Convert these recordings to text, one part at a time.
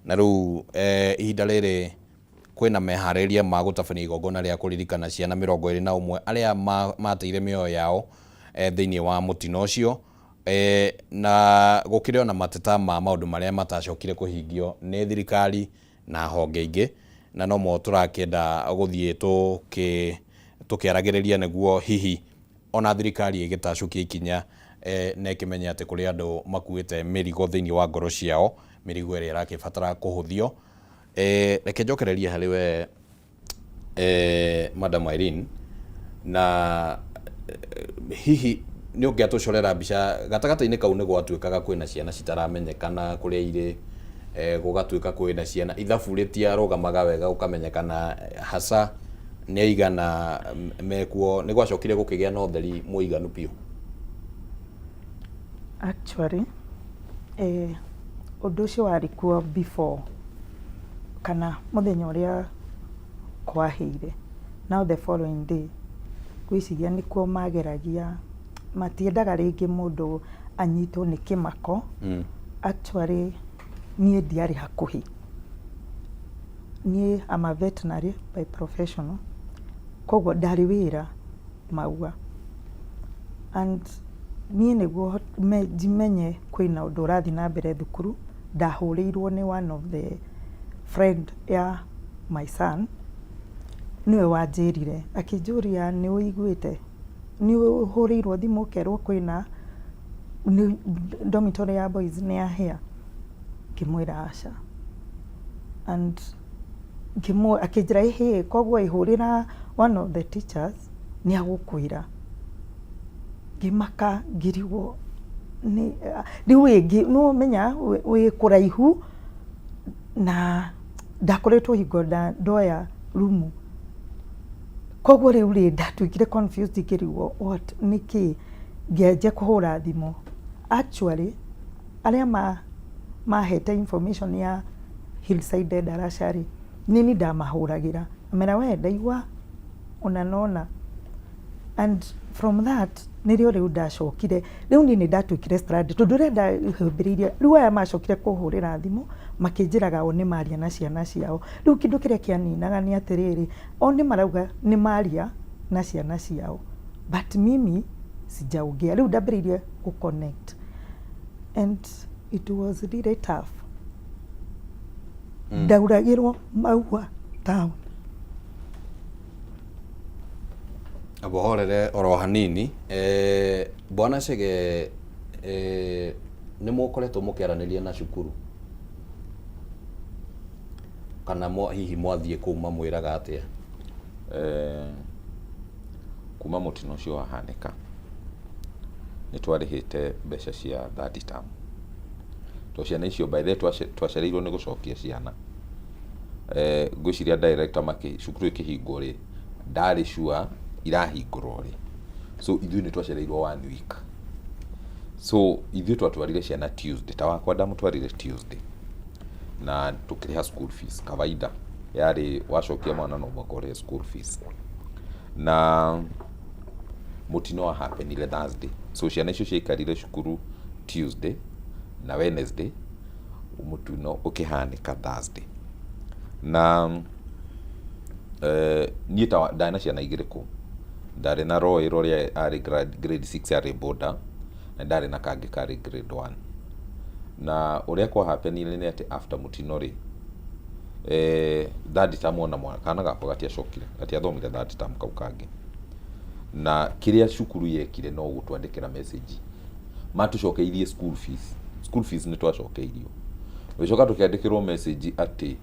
Na rĩu ihinda rĩrĩ kwĩna meharĩrĩria ma gũtabania igongona rĩa kũririkana ciana 21 arĩa mateire mĩoyo yao thĩinĩ wa mũtino ũcio. Na gũkĩrĩ ona mateta ma maũndũ marĩa matacokire kũhingio nĩ thirikari na honge ingĩ, na nomo tũrakĩenda gũthiĩ tũkĩaragĩrĩria nĩguo hihi ona thirikari ĩgĩtacũkia ikinya na ĩkĩmenye atĩ kũrĩ andũ makuĩte mĩrigo thĩinĩ wa ngoro ciao, mĩrigo ĩrĩa ĩrakĩbatara kũhũthio. Reke njokererie harĩ we Madam Irene, na hihi nĩ ũngĩatũcorera mbica gatagatĩ-inĩ kau nĩ gwatuĩkaga kwĩna ciana citaramenyekana kũrĩa irĩ, gũgatuĩka kwĩna ciana ithabu rĩtiarũgamaga wega gũkamenyekana hasa nĩ aigana mekuo, nĩ gwacokire gũkĩgĩa na ũtheri mũiganu biũ? Actually, ũndũ ũcio warĩ kuo before kana mũthenya ũrĩa kwahĩire. Now the following day, ngwĩciria nĩkuo mageragia, matiendaga rĩngĩ mũndũ anyitwo nĩ kĩmako. Actually, niĩ ndiarĩ hakuhĩ. Niĩ am a veterinary by professional, koguo ndarĩ wĩra Maua. And niĩ nĩguo menye kwĩna ũndũ ũrathiĩ na mbere thukuru, ndahũrĩirwo nĩ one of the friend ya my son, nĩwe wanjĩrire, akĩnjũria nĩ ũiguĩte, nĩ ũhũrĩirwo thimũ ũkerwo kwĩna dormitory ya boys nĩ yahĩa? Ngĩmwĩra aca. And akĩnjĩra ĩhĩ, koguo ĩhũrĩra one of the teachers nĩ agũkwĩra. Ngĩmaka ngĩrigwo nĩ rĩu ĩngĩ nĩ ũmenya wĩ kũraihu na ndakoretwo hingo ndoya rumu. Koguo rĩu rĩ ndatuĩkire confused ngĩrigwo what nĩkĩ, ngĩanjia kũhũra thimũ. Actually arĩa mahete information ya Hillside Endarasha rĩ, nĩ niĩ ndamahũragĩra ngamera we ndaigua ũna na ũna. And from that nĩrĩo rĩu ndacokire, rĩu niĩ nĩ ndatuĩkire stranded tondũ ũrĩa ndahĩmbĩrĩirie, rĩu aya macokire kũhũrĩra thimũ makĩnjĩraga o nĩ maria na ciana ciao. Rĩu kĩndũ kĩrĩa kĩaninaga nĩ atĩrĩrĩ, o nĩ marauga nĩ maria na ciana ciao but mimi sijaongea. Rĩu ndambĩrĩirie gũ connect and it was really tough. Ndauragĩrwo Maua town. Amba ũhorere oro hanini. Bwana Chege, nĩ mũkoretwo mũkĩaranĩria na cukuru? Kana hihi mwathiĩ kũu mamwĩraga atĩa? Kuma mũtino ũcio wahanĩka, nĩ twarĩhĩte mbeca cia third term. To ciana icio by the way twacereirwo nĩ gũcokia ciana. Ngwĩciria director cukuru ĩkĩhingwo rĩ, ndarĩ sure irahingũrwo rĩ. So ithuĩ nĩ twacereirwo one week. So ithuĩ twatwarire ciana Tuesday, ta wakwa ndamũtwarire Tuesday na tũkĩrĩha school fees kawaida yarĩ wacokia mwana no mũhaka ũrĩhe school fees. Na mũtino wa happenire Thursday. So ciana icio ciaikarire cukuru Tuesday na Wednesday, mũtino ũkĩhanĩka Thursday. Na niĩ ta ndarĩ na ciana igĩrĩ kũu. Ndarĩ na Roy ũrĩa arĩ grade 6 arĩ boarder, na ndarĩ na kangĩ karĩ grade 1. Na ũrĩa kwa happenire nĩ atĩ after mũtino rĩ, third term ona mwana kana gakwa gatiacokire, gatiathomire third term kau kangĩ. Na kĩrĩa cukuru yekire no gũtwandĩkĩra message. Matũcokeirie school fees. School fees nĩ twacokeirio. Tũgĩcoka tũkĩandĩkĩrwo message atĩ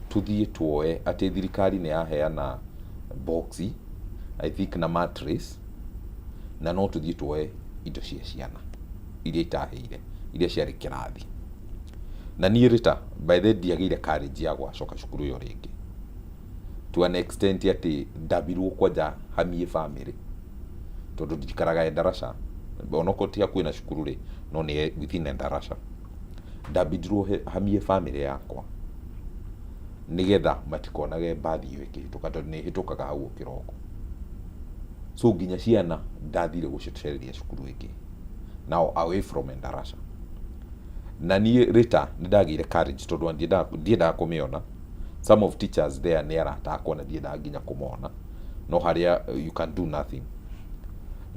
tũthiĩ tuoe atĩ thirikari nĩ yaheana box I think na mattress na no tũthiĩ tuoe indo cia ciana iria itahĩire, iria ciarĩ kĩrathi. Na niĩ rĩ ta by then ndiagĩire courage ya gũgacoka cukuru ĩyo rĩngĩ. To an extent atĩ ndambirwo kwanja hamie family tondũ ndikaraga Endarasha, onokorwo ti hakuhĩ na cukuru rĩ, no nĩ within Endarasha. Ndambindirwo hamie family yakwa nĩgetha matikonage mbathi ĩyo ĩkĩhĩtũka tondũ nĩ ĩhĩtũkaga hau o kĩroko. So nginya ciana ndathire gũcicereria cukuru ĩngĩ, now away from Endarasha. Na niĩ rĩta nĩ ndagĩire courage tondũ ndiendaga kũmĩona. Some of teachers there nĩ arata akwa na ndiendaga nginya kũmona, no harĩa you can do nothing.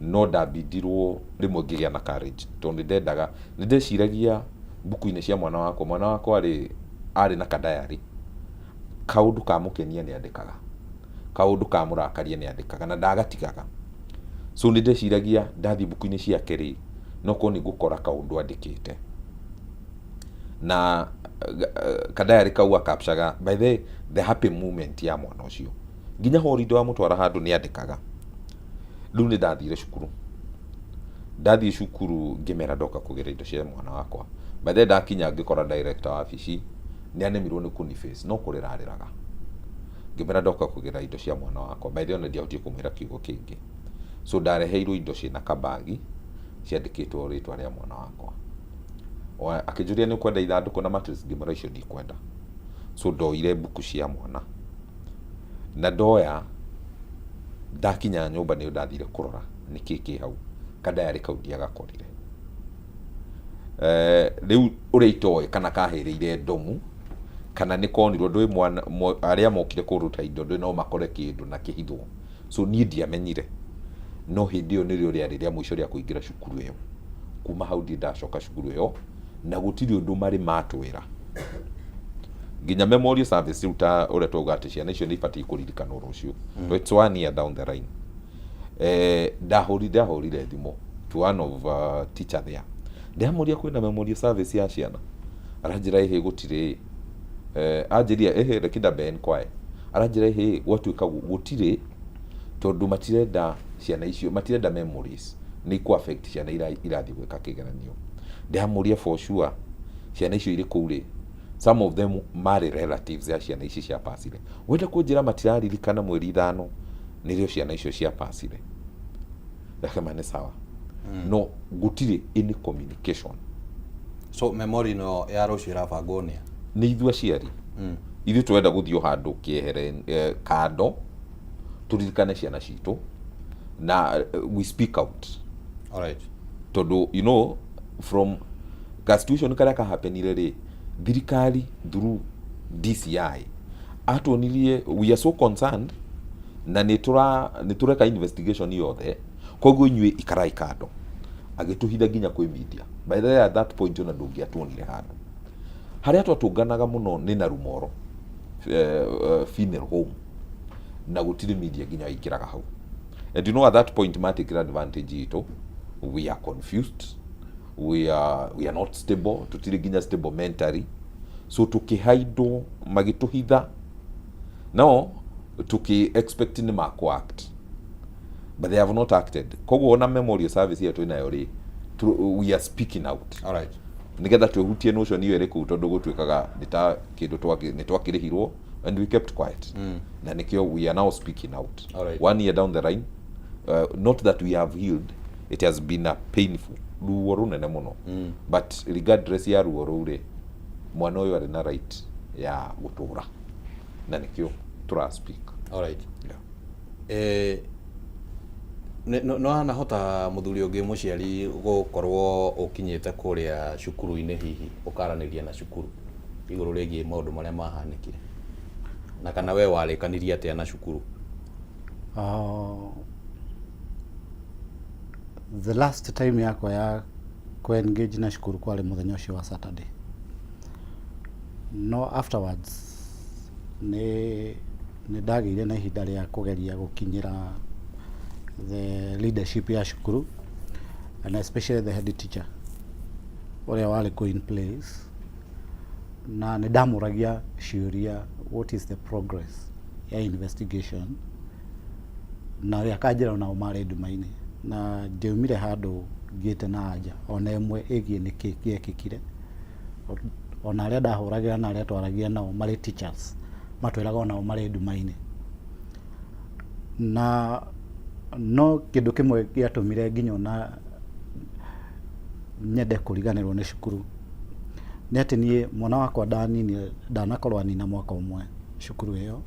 No ndambindirwo rĩmwe ngĩgĩa na courage tondũ nĩ ndendaga, nĩ ndeciragia mbuku-inĩ cia mwana wakwa, mwana wakwa rĩ arĩ na ka diary, kaũndũ kamũkenia nĩ andĩkaga, kaũndũ kamũrakaria nĩ andĩkaga na ndagatigaga. So nĩ ndeciragia ndathiĩ mbuku-inĩ ciake rĩ, no korwo nĩ ngũkora kaũndũ andĩkĩte. Na ka diary kau akapchaga by the way, the happy moment ya mwana ũcio. Nginya holiday wamũtwara handũ nĩ andĩkaga. Rĩu nĩ ndathire cukuru, ndathiĩ cukuru ngĩmera ndoka kũgĩra indo cia mwana wakwa. By the way, ndakinya ngĩkora director wa wabici nĩ anemirwo nĩ kũni face, no kũrĩra arĩraga. Ngĩmera ndoka kũgĩra indo cia mwana wakwa. By the way, ona ndiahotire kũmwĩra kiugo kĩngĩ. So ndareheirwo indo ciĩna kabagi ciandĩkĩtwo rĩtwa rĩa mwana wakwa. Akĩnjũria nĩ ũkwenda ithandũkũ na mattress, ngĩmwĩra icio ndikwenda. So ndoire mbuku cia mwana na ndoya, ndakinya nyũmba nĩyo ndathire kũrora nĩkĩ kĩ hau, ka diary kau ndiagakorire. Rĩu ũrĩa itoĩ kana kahĩrĩire ndomu kana nĩ konirwo, ndũĩ mwana arĩa mokire kũruta indo ndũĩ no makore kĩndũ na kĩhithwo. So niĩ ndiamenyire, no hĩndĩ ĩyo nĩrĩo rĩarĩ rĩa mũico rĩa kũingĩra cukuru ĩyo. Kuma hau ndirĩ ndacoka cukuru ĩyo na gũtirĩ ũndũ marĩ matwĩra. Nginya memorial service rĩu ta ũrĩa twauga atĩ ciana icio nĩ ibatiĩ kũririkanwo rũciũ. It's one year down the line. Ndahũrire thimũ to one of teacher there. Ndĩramũria kwĩna memorial service ya ciana. Aranjĩra ĩhĩ gũtirĩ. Anjĩria ĩhĩ reke ndambe enquire. Aranjĩra ĩhĩ gwatuĩka gũtirĩ tondũ matirenda ciana icio, matirenda memories nĩ ikũ affect ciana irathiĩ gwĩka kĩgeranio. Ndĩramũria for sure ciana icio irĩ kũu rĩ, some of them marĩ relatives ya ciana ici cia pasire. Wenda kũnjĩra matiraririkana mweri 5 nĩrĩo ciana icio cia pasire. Ndakema nĩ sawa. No gũtirĩ any communication. So memory ĩno ya rũciũ ĩrabangwo nĩa? Nĩ ithuĩ aciari. Ithuĩ tũrenda gũthiĩ o handũ kĩehere, kando tũririkane ciana citũ na we speak out. Tondũ you know from ka situation karĩa kahapenire rĩ, thirikari through DCI atuonirie we are so concerned na nĩ tũreka investigation yothe, koguo inyuĩ ikarai kando. Agĩtũhitha nginya kwĩ media. By the way, at that point ona ndũngĩatuonire handũ. Harĩa twatũnganaga mũno nĩ Narumoro funeral home, na gũtirĩ media nginya waingĩraga hau. And you know at that point matikire advantage itũ, we are confused, we are not stable, tũtirĩ nginya stable mentally, so tũkĩhaidwo magĩtũhitha, no tũkĩ expect nĩ makũ act, but they have not acted. Koguo ona memorial service ĩyo twĩnayo rĩ, we are speaking out. Nigetha twĩhutie notion ĩyo ĩrĩ kũu, tondũ gũtuĩkaga nĩ ta kĩndũ nĩ twakĩrĩhirwo and we kept quiet. Na nĩkĩo we are now speaking out. One year down the line, not that we have healed, it has been a painful ruo rũnene mũno. But regardless ya ruo rũu rĩ, mwana ũyũ arĩ na right ya gũtũra na nĩkĩo tũra speak. Yeah. No anahota mũthuri ũngĩ mũciari gũkorwo ũkinyĩte kũrĩa cukuru-inĩ, hihi ũkaranĩria na cukuru igũrũ rĩgiĩ maũndũ marĩa mahanĩkire, na kana we warĩkanirie atĩa na cukuru? The last time yakwa ya ku engage na cukuru kwarĩ mũthenya ũcio wa Saturday. No afterwards nĩ ndagĩire na ihinda rĩa kũgeria gũkinyĩra the leadership ya cukuru and especially the head teacher ũrĩa warĩ kũ in place, na nĩ ndamũragia ciũria, what is the progress ya investigation, na we akanjĩra onao marĩ nduma-inĩ, na ndiaumire handũ ngĩte na anja ona ĩmwe ĩgiĩ nĩkĩ gĩekĩkire. Ona arĩa ndahũragĩra na arĩa twaragia nao marĩ teachers matwĩraga onao marĩ nduma-inĩ. Na no kĩndũ kĩmwe gĩatũmire nginya ona nyende kũriganĩrwo nĩ cukuru nĩ atĩ niĩ mwana wakwa ndaninire, ndanakorwo anina mwaka ũmwe cukuru ĩyo,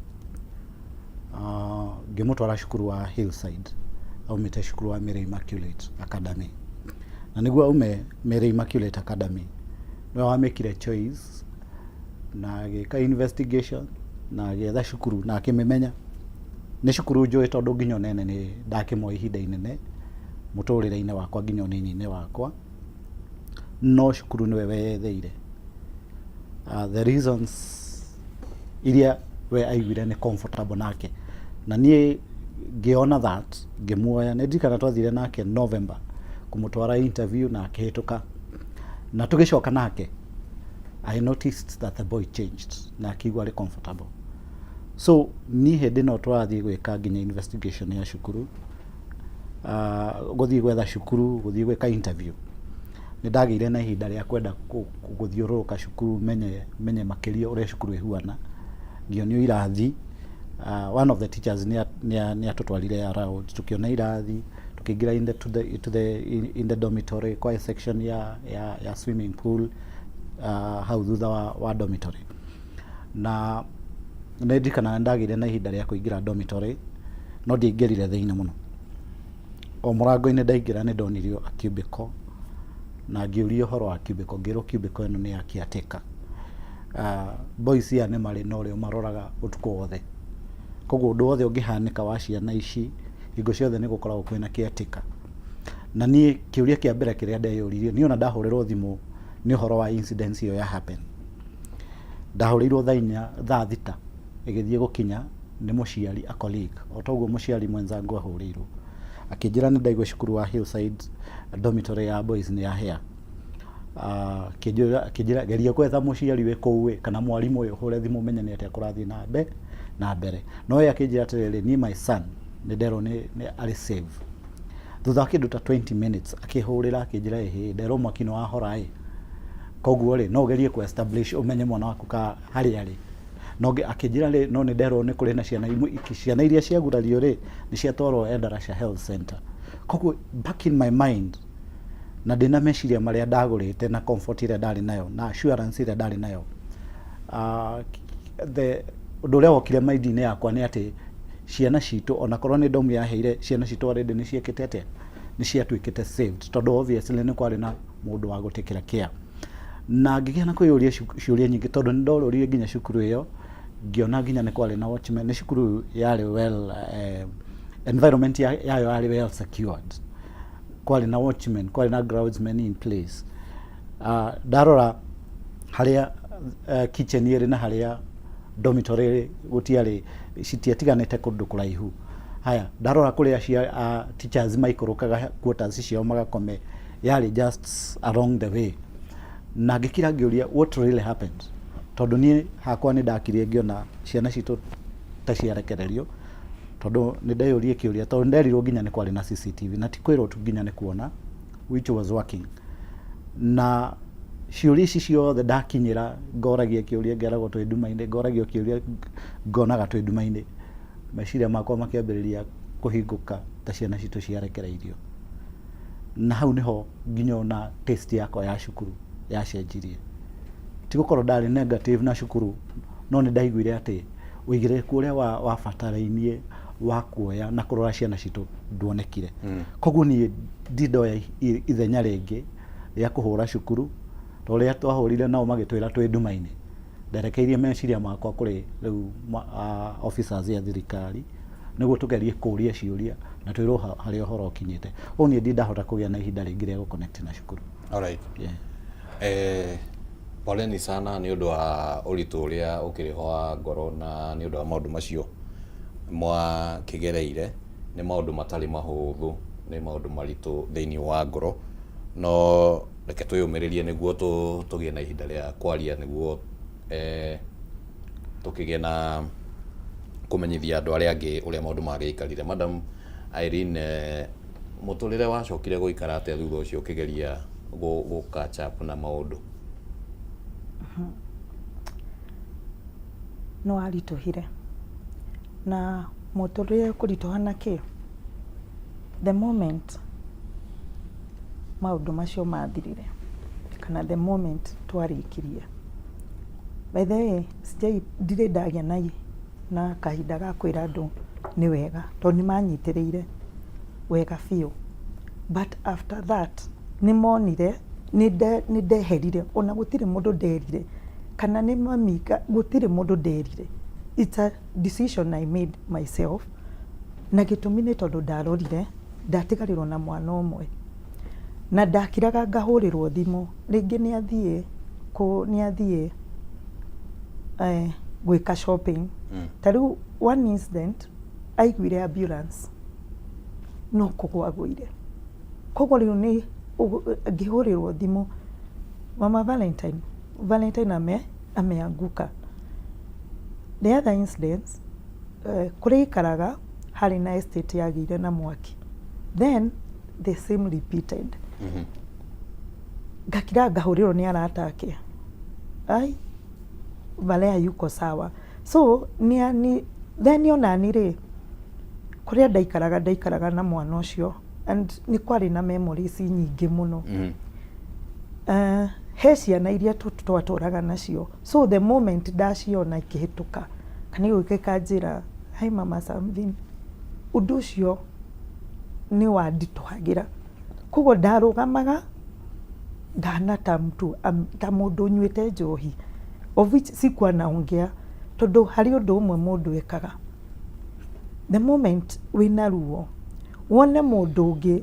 ngĩmũtwara cukuru wa Hillside aumĩte cukuru wa Mary Immaculate Academy. Na nĩguo aume Mary Immaculate Academy Nĩwe wamĩkire choice na agĩka investigation na agĩetha cukuru na akĩmĩmenya. Nĩ cukuru njũĩ tondũ nginya onene nĩ ndakĩmoĩ ihinda inene mũtũrĩre-inĩ wakwa nginya ũnini-inĩ wakwa, no cukuru nĩwe weyetheire. The reasons iria we aiguire nĩ comfortable nake, na niĩ ngĩona that ngĩmuoya. Nĩ ndirikana twathire nake November kũmũtwara interview na akĩhĩtũka, na tũgĩcoka nake I noticed that the boy changed na akĩigua arĩ comfortable. So niĩ hĩndĩ ĩno tũrathiĩ gwĩka nginya investigation ya cukuru, gũthiĩ gwetha cukuru, gũthiĩ gwĩka interview, nĩ ndagĩire na ihinda rĩa kwenda gũthiũrũrũka cukuru, menye menye makĩria ũrĩa cukuru ĩhuana. Ngĩonio irathi, one of the teachers nĩ atũtwarire around, tũkĩona irathi, tũkĩingĩra in the, to the, to the, in, in the dormitory kwa section ya swimming pool, hau thutha wa dormitory. Na nĩ ndirikanaga nĩ ndagĩire na ihinda rĩa kũingĩra dormitory, no ndiaingĩrire thĩinĩ mũno. O mũrango-inĩ ndaingĩra nĩ ndonirio a cubicle na ngĩũria ũhoro wa cubicle, ngĩrwo cubicle ĩno nĩ ya caretaker. Boys aya nĩ marĩ na ũrĩa ũmaroraga ũtukũ wothe, koguo ũndũ wothe ũngĩhanĩka wa ciana ici, hingo ciothe nĩ gũkoragwo kwĩna caretaker. Na niĩ kĩũria kĩa mbere kĩrĩa ndeyũririe niĩ ona ndahũrĩrwo thimũ nĩ ũhoro wa incident ĩyo ya happen, ndahũrĩirwo thaa 4, thaa 6 ĩgĩthiĩ gũkinya, nĩ mũciari, a colleague, o toguo mũciari mwenzangu ahũrĩirwo, akĩnjĩra nĩ ndaigua cukuru wa Hillside dormitory ya boys nĩ yahĩa. Akĩnjĩra geria gwetha mũciari wĩ kũu ĩ kana mwarimũ ũyũ, ũhũre thimũ ũmenye nĩ atĩa kũrathiĩ na mbere. No ye akĩnjĩra atĩrĩrĩ, niĩ my son nĩ nderwo nĩ arĩ safe. Thutha wa kĩndũ ta 20 minutes akĩhũrĩra akĩnjĩra, ĩhĩ, nderwo mwaki nĩ wahora ĩ, koguo rĩ, no ũgerie ku establish ũmenye mwana waku ka harĩa arĩ. No akĩnjĩra rĩ, no nĩ nderwo nĩ kũrĩ na ciana imwe, ciana iria ciagurario rĩ, nĩ ciatwarwo Endarasha Health Center. Koguo back in my mind, na ndĩna meciria marĩa ndagũrĩte na comfort ĩrĩa ndarĩ nayo na assurance ĩrĩa ndarĩ nayo, the ũndũ ũrĩa wokire mind-inĩ yakwa nĩ atĩ ciana citũ, onakorwo nĩ ndomu yaheire, ciana citũ already nĩ ciĩkĩte atĩa, nĩ ciatuĩkĩte saved, tondũ obviously nĩ kwarĩ na mũndũ wa gũtĩkĩra care. Na ngĩgĩa na kwĩyũria ciũria nyingĩ, tondũ nĩ ndorũrire nginya cukuru ĩyo, ngĩona nginya nĩ kwarĩ na watchman. Nĩ cukuru yarĩ well, environment yayo yarĩ well secured, kwarĩ na watchman, kwarĩ na groundsmen in place. Ndarora harĩa kitchen ĩrĩ na harĩa dormitory ĩrĩ, gũtiarĩ, citiatiganĩte kũndũ kũraihu. Haya, ndarora kũrĩa teachers maikũrũkaga quarters ciao magakome, yarĩ just along the way. Na ngĩkira ngĩũria, what really happened? Tondũ niĩ hakwa nĩ ndakirie ngĩona ciana citũ ta ciarekererio, tondũ nĩ ndeyũrie kĩũria, tondũ nderirwo nginya nĩ kwarĩ na CCTV, na ti kwĩrwo tu, nginya nĩ kuona which was working. Na ciũria ici ciothe ndakinyĩra, ngoragia kĩũria ngeragwo twĩ nduma-inĩ, ngoragio kĩũria ngonaga twĩ nduma-inĩ, meciria makwa makĩambĩrĩria kũhingũka ta ciana citũ ciarekereirio. Na hau niho nginya ona taste yakwa ya cukuru yacenjirie. Ti gũkorwo ndarĩ negative na cukuru, no nĩ ndaiguire atĩ ũigĩrĩrĩku ũrĩa wabatarainie wa kuoya na kũrora ciana citũ nduonekire. Koguo niĩ ndindoya ithenya rĩngĩ rĩa kũhũra cukuru, ta ũrĩa twahũrire nao magĩtwĩra twĩ nduma-inĩ. Nderekeirie meciria makwa kũrĩ rĩu officers a thirikari, nĩguo tũgerie kũria ciũria na twĩrwo harĩa ũhoro ũkinyĩte. Ũũ niĩ ndindahota kũgĩa na ihinda rĩngĩ rĩa gũconnect na cukuru. Alright. Yeah. Poleni sana nĩ ũndũ wa ũritũ ũrĩa ũkĩrĩ ho wa ngoro na nĩ ũndũ wa maũndũ macio mwakĩgereire. Nĩ maũndũ matarĩ mahũthũ, nĩ maũndũ maritũ thĩinĩ wa ngoro, no reke twĩyũmĩrĩrie nĩguo tũgĩe na ihinda rĩa kwaria, nĩguo tũkĩgĩe na kũmenyithia andũ arĩa angĩ ũrĩa maũndũ magĩikarire. Madam Irene, mũtũrĩre wacokire gũikara atĩa thutha ũcio ũkĩgeria gũ catch up na maũndũ? Nĩ waritũhire na mũtũrĩre kũritũha na kĩ, the moment maũndũ macio mathirire kana the moment twarĩkirie. By the way, sijai, ndirĩ ndagĩa na kahinda ga kwĩra andũ nĩ wega, tondũ nĩ manyitĩrĩire wega biũ, but after that nĩ monire Nĩ ndeherire, ona gũtirĩ mũndũ nderire, kana nĩ mami, gũtirĩ mũndũ nderire. It's a decision I made myself, na gĩtũmi nĩ tondũ ndarorire ndatigarĩrwo na mwana ũmwe, na ndakiraga ngahũrĩrwo thimũ rĩngĩ nĩ athiĩ kũ nĩ athiĩ gwĩka shopping. Ta rĩu one incident, aiguire ambulance no kũgwa agũire. Koguo rĩu nĩ ngĩhũrĩrwo thimũ, "Mama Valentine, Valentine ameanguka." The other incidents, kũrĩa aikaraga harĩ na estate yagĩire na mwaki, then the same repeated. Ngakira ngahũrĩrwo nĩ arata ake, "Ai, Valea yuko sawa." So nĩ then onani rĩ, kũrĩa ndaikaraga, ndaikaraga na mwana ũcio, and nĩ kwarĩ na memories nyingĩ mũno. He ciana iria twatũraga nacio, so the moment ndaciona ikĩhĩtũka kana igũka ikanjĩra, "Hi, Mama Samvin," ũndũ ũcio nĩ wanditũhagĩra. Koguo ndarũgamaga ngahana ta mtu ta mũndũ ũnyuĩte njohi, of which sikuwa naongea, tondũ harĩ ũndũ ũmwe mũndũ ekaga the moment wĩna ruo, wone mũndũ ũngĩ.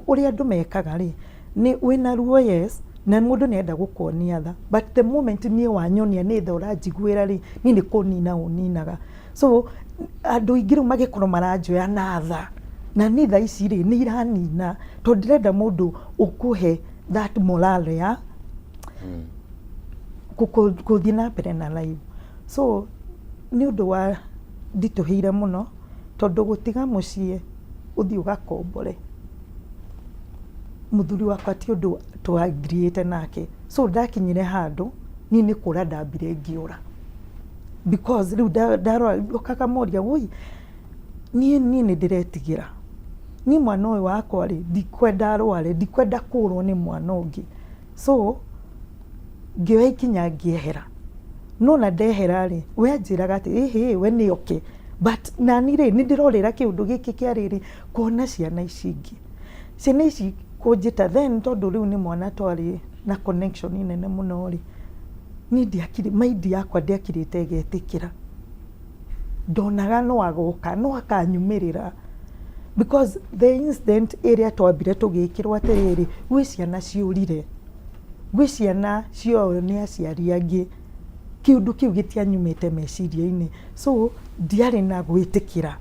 Ũrĩa andũ mekaga rĩ, nĩ wĩna ruo, yes, na mũndũ nĩ enda gũkuonia tha, but the moment niĩ wanyonia nĩ tha ũranjiguĩra rĩ, niĩ nĩ kũnina ũninaga. So andũ aingĩ rĩu magĩkorwo maranjoya na tha, na niĩ tha ici rĩ, nĩ iranina, tondũ ndĩrenda mũndũ ũkũhe that morale ya gũthiĩ na mbere na life. So nĩ ũndũ wa nditũhĩire mũno, tondũ gũtiga mũciĩ ũthiĩ ũgakombore mũthuri wakwa ti ũndũ twagiriĩte nake. So ndakinyire handũ niĩ nĩ kũra ndambire ngĩũra, because rĩu ndarora okaga moria, "Woi, niĩ nĩ ndĩretigĩra, niĩ mwana ũyũ wakwa rĩ, ndikwenda arware, ndikwenda kũrwo nĩ mwana ũngĩ." So ngĩoya ikinya ngĩehera. No na ndehera rĩ, we anjĩraga atĩ ĩhĩ, we nĩ oke, but nani rĩ, nĩ ndĩrorĩra kĩũndũ gĩkĩ kĩa rĩrĩ, kuona ciana ici ingĩ, ciana ici kũnjĩta. Then tondũ rĩu nĩ mwana twarĩ na connection nene mũno rĩ, niĩ ndiakiri maindi yakwa ndiakirĩte ĩgetĩkĩra. Ndonaga no agoka, no akanyumĩrĩra, because the incident ĩrĩa twambire tũgĩkĩrwo atĩrĩrĩ, gwĩ ciana ciũrire, gwĩ ciana cioywo nĩ aciari angĩ, kĩũndũ kĩu gĩtianyumĩte meciria-inĩ. So ndiarĩ na gwĩtĩkĩra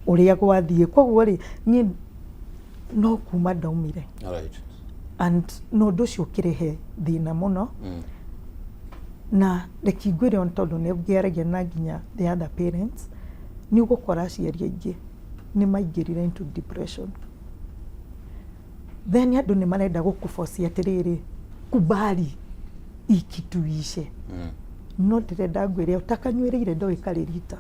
ũrĩa gwathiĩ. Koguo rĩ, niĩ no kuma ndaumire. And na ũndũ ũcio ũkĩrehe thĩna mũno. Na reke ngwĩre, on tondũ nĩ ngĩaragia na nginya the other parents, nĩ ũgũkora aciari aingĩ nĩ maingĩrire into depression. Then andũ nĩ marenda gũkũbocia atĩrĩrĩ, "Kubali hii kitu iishe." No ndĩrenda ngwĩre, ũtakanyuĩrĩire ndoĩ karĩ rita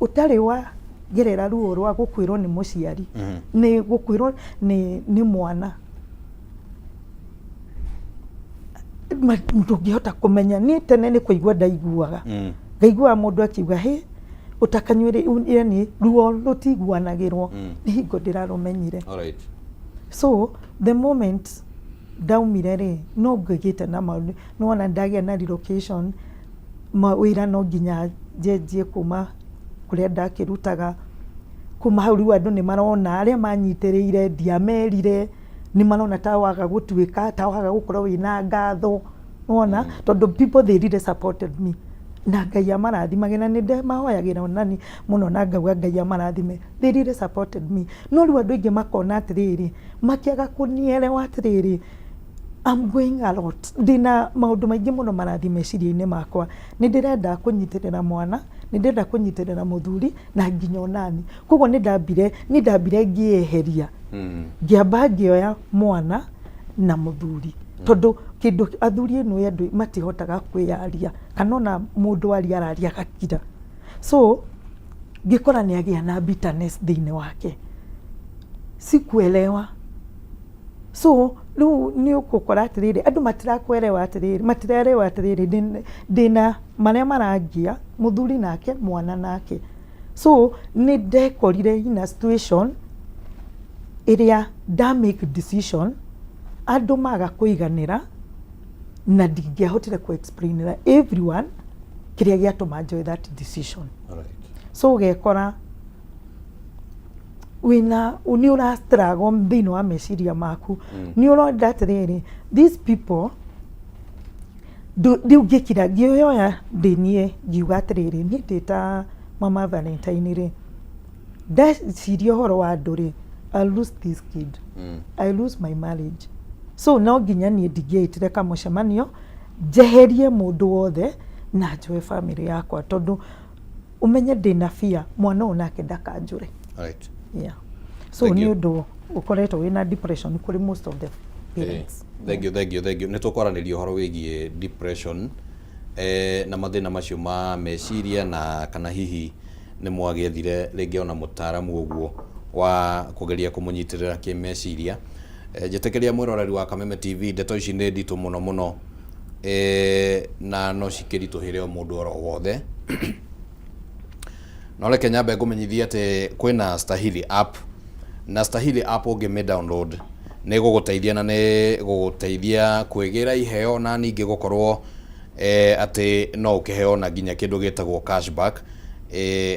ũtarĩ wa gerera ruo rwa gũkwĩrwo nĩ mũciari, nĩ gũkwĩrwo nĩ mwana. Ndũngĩhota kũmenya. Niĩ tene nĩ kũigua ndaiguaga, ngaiguaga mũndũ akiuga, "Hĩ, ũtakanyuĩrĩ," yani ruo rũtiguanagĩrwo. Nĩ hingo ndĩrarũmenyire. So the moment ndaumire rĩ, no ngĩgĩte na maũndũ, nĩwona ndagĩa na relocation, mawĩra no nginya njenjie kuma kũrĩa ndakĩrutaga. Kuma hau rĩu andũ nĩ marona arĩa manyitĩrĩire ndiamerire, nĩ marona ta waga gũtuĩka, ta waga gũkorwo wĩna ngatho, nĩwona, tondũ people, they really supported me, na Ngai amarathimage, na nĩ ndĩmahoyagĩra onani mũno na ngauga Ngai amarathime. They really supported me. No rĩu andũ aingĩ makona atĩrĩrĩ, makĩaga kũnielewa atĩrĩrĩ, I'm going a lot, ndĩna maũndũ maingĩ mũno marathiĩ meciria-inĩ makwa. Nĩ ndĩrenda kũnyitĩrĩra mwana, nĩ ndĩrenda kũnyitĩrĩra mũthuri, na nginya onani. Koguo nĩ ndambire ngĩeheria, ngĩamba ngĩoya mwana na mũthuri, tondũ kĩndũ athuri ĩno andũ matihotaga kwĩyaria, kana ona mũndũ aria araria agakira. So ngĩkora nĩ agĩa na bitterness thĩinĩ wake, sikuelewa. So rĩu nĩ ũgũkora atĩrĩrĩ, andũ matirakwelewa atĩrĩrĩ, matiraelewa atĩrĩrĩ, ndĩna marĩa marangia, mũthuri nake, mwana nake. So nĩ ndekorire in a situation ĩrĩa nda make decision. Andũ maga kũiganĩra na ndingĩahotire kũ explainĩra everyone kĩrĩa gĩatũma njoe that decision. So ũgekora wĩna nĩ ũra struggle thĩinĩ wa meciria maku, nĩ ũronda atĩrĩrĩ, these people rĩu ngĩkira ngĩoya ndĩ niĩ ngiuga atĩrĩrĩ, niĩ ndĩ ta mama Valentine rĩ, ndeciria ũhoro wa andũ rĩ, I lose this kid, I lose my marriage, so no nginya niĩ ndingĩĩtire kamũcemanio njeherie mũndũ wothe na njoe family yakwa, tondũ ũmenye ndĩna fear mwana ũyũ nake ndakanjũre. Yeah. So Thank nĩ you. ũndũ ũkoretwo wĩna depression kũrĩ most of the parents. Thank you, thank you, thank you. Nĩ tũkwaranĩria ũhoro wĩgiĩ depression na mathĩna macio ma meciria, na kana hihi nĩ mwagĩethire rĩngĩ ona mũtaaramu ũguo wa kũgeria kũmũnyitĩrĩra kĩmeciria. Njĩtĩkĩria mwĩroreri wa Kameme TV, ndeto ici nĩ nditũ mũno mũno, na no cikĩritũhĩre o mũndũ oro wothe, no reke nyambe ngũmenyithie atĩ kwĩna Stahili app, na Stahili app ũngĩmĩ download nĩ gũgũteithia, na nĩ gũgũteithia kwĩgĩra iheo, na ningĩ gũkorwo atĩ no ũkĩheo na nginya kĩndũ gĩtagwo cashback.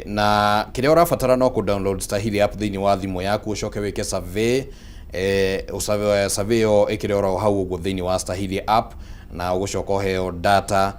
Na kĩrĩa ũrabatara no kũ download Stahili app thĩinĩ wa thimũ yaku, ũcoke wĩke survey, survey ĩyo ĩkĩrĩ oro hau ũguo thĩinĩ wa Stahili app, na ũgũcoka ũheo data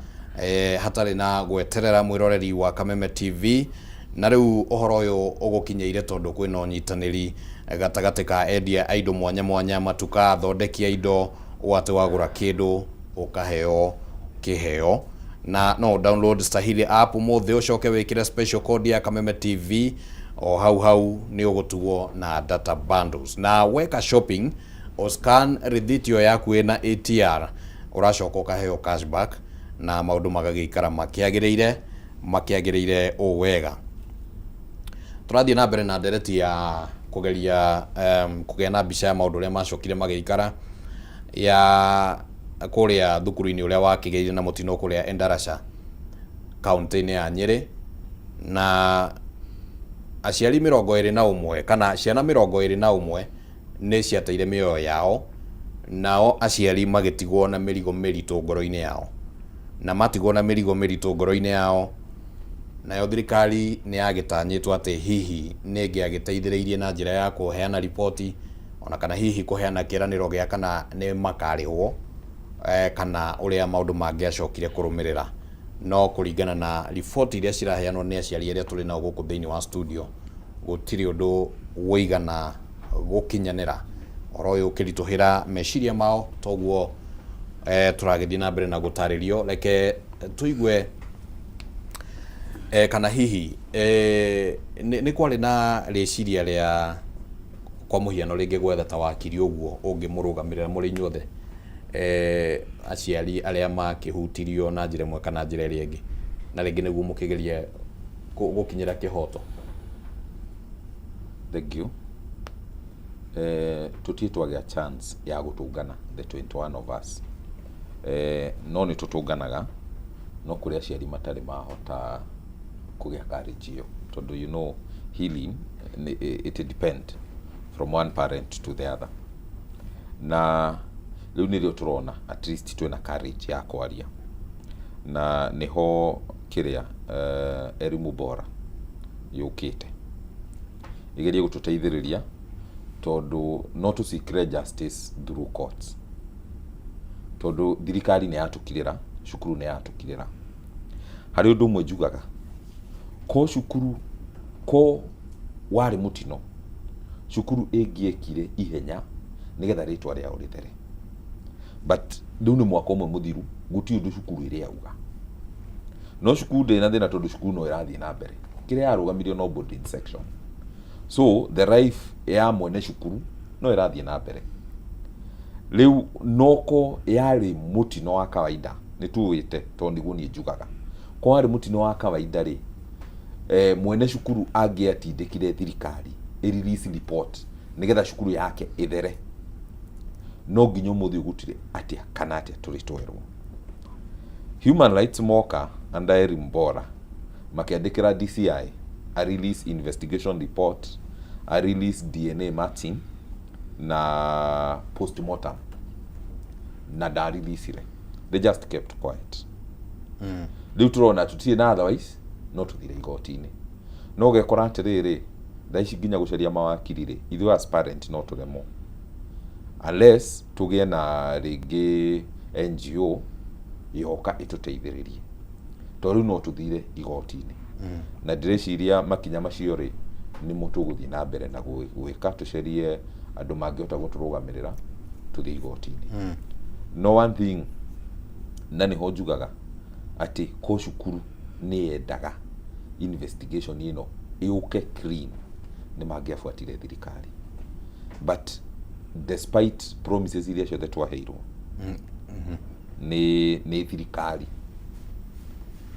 hatarĩ na gweterera, mwĩroreri wa Kameme TV. Na rĩu ũhoro ũyũ ũgũkinyĩire tondũ kwĩna ũnyitanĩri gatagatĩ ka endia a indo mwanya mwanya, matuka, athondeki a indo, ũũ atĩ wagũra kĩndũ ũkaheo kĩheo. Na no download Stahili app ũmũthĩ, ũcoke wĩkĩre special code ya Kameme TV o hau hau, nĩ ũgũtugwo na data bundles. Na weka shopping, o scan rĩthiti ĩyo yaku ĩna ATR, ũracoka ũkaheo cashback, na maũndũ magagĩikara makĩagĩrĩire ũũ wega. Tũrathiĩ na mbere na ndereti ya kũgeria kũgĩa na mbica ya maũndũ ũrĩa macokire magĩikara ya kũrĩa thukuru-inĩ ũrĩa wakĩgĩire na mũtino kũrĩa Endarasha, kaunti-inĩ ya Nyĩrĩ, na aciari 21 kana ciana 21 nĩ ciateire mĩoyo yao, nao aciari magĩtigwo na mĩrigo mĩritũ ngoro-inĩ yao. Na matigwo na mĩrigo mĩritũ ngoro-inĩ yao, nayo thirikari nĩ yagĩtanyĩtwo atĩ hihi nĩ ĩngĩagĩteithĩrĩirie na njĩra ya kũheana riboti, ona kana hihi kũheana kĩĩranĩro gĩa kana nĩ makarĩhwo, kana ũrĩa maũndũ mangĩacokire kũrũmĩrĩra. No kũringana na riboti iria ciraheanwo nĩ aciari arĩa tũrĩ nao gũkũ thĩinĩ wa studio, gũtirĩ ũndũ wũigana gũkinyanĩra. Ũhoro ũyũ ũkĩritũhĩra meciria mao, toguo tũragĩthiĩ na mbere na gũtarĩrio. Reke tũigue kana hihi nĩ kwarĩ na rĩciria rĩa kwa mũhiano rĩngĩ gwetha ta wakiri ũguo ũngĩmũrũgamĩrĩra mũrĩ inyuothe, aciari arĩa makĩhutirio na njĩra ĩmwe kana njĩra ĩrĩa ĩngĩ, na rĩngĩ nĩguo mũkĩgerie gũkinyĩra kĩhoto? Thank you. Tũtirĩ twagĩa chance ya gũtũngana the 21 of us, no nĩ tũtũnganaga, no kũrĩ aciari matarĩ mahota kũgĩa courage ĩyo, tondũ healing it depend from one parent to the other. Na rĩu nĩrĩo tũrona at least twĩna courage ya kwaria, na nĩho kĩrĩa Elimu Bora yũkĩte ĩgerie gũtũteithĩrĩria, tondũ no tũcikre justice through courts, tondũ thirikari nĩ yatũkirĩra, cukuru nĩ yatũkirĩra. Harĩ ũndũ ũmwe njugaga, ko cukuru ko warĩ mũtino, cukuru ĩngĩekire ihenya nĩgetha rĩtwa rĩao rĩthere, but rĩu nĩ mwaka ũmwe mũthiru, gũtirĩ ũndũ cukuru ĩrĩ yauga. No cukuru ndĩrĩ na thĩna, tondũ cukuru no ĩrathiĩ na mbere. Kĩrĩa yarũgamirio no boarding section, so the life ya mwene cukuru no ĩrathiĩ na mbere rĩu. Noko yarĩ mũtino wa kawaida, nĩ tuwĩte, tondũ nĩguo niĩ njugaga ko warĩ mũtino wa kawaida rĩ, mwene cukuru angĩatindĩkire thirikari ĩ release report nĩgetha cukuru yake ĩthere. No nginya ũmũthĩ ũyũ gũtirĩ atĩa kana atĩa tũrĩ twerwo. Human rights moka under Elimu Bora makĩandĩkĩra DCI a release investigation report, a release DNA matching na postmortem. Na ndarithicire, they just kept quiet. Rĩu tũrona tũtirĩ na otherwise no tũthire igoti-inĩ, no ũgekora atĩrĩrĩ, thaa ici nginya gũcaria mawakiri rĩ, ithuĩ as parent no tũremwo unless tũgĩe na rĩngĩ NGO yoka ĩtũteithĩrĩrie, tondũ rĩu no tũthire igoti-inĩ. Na ndĩreciria makinya macio rĩ, nĩmo tũgũthiĩ na mbere na gwĩka, tũcarie andũ mangĩhota gũtũrũgamĩrĩra tũthiĩ igoti-inĩ. No one thing, na nĩho njugaga atĩ ko cukuru nĩ yendaga investigation ĩno ĩũke clean, nĩ mangĩabuatire thirikari, but despite promises iria ciothe twaheirwo nĩ thirikari,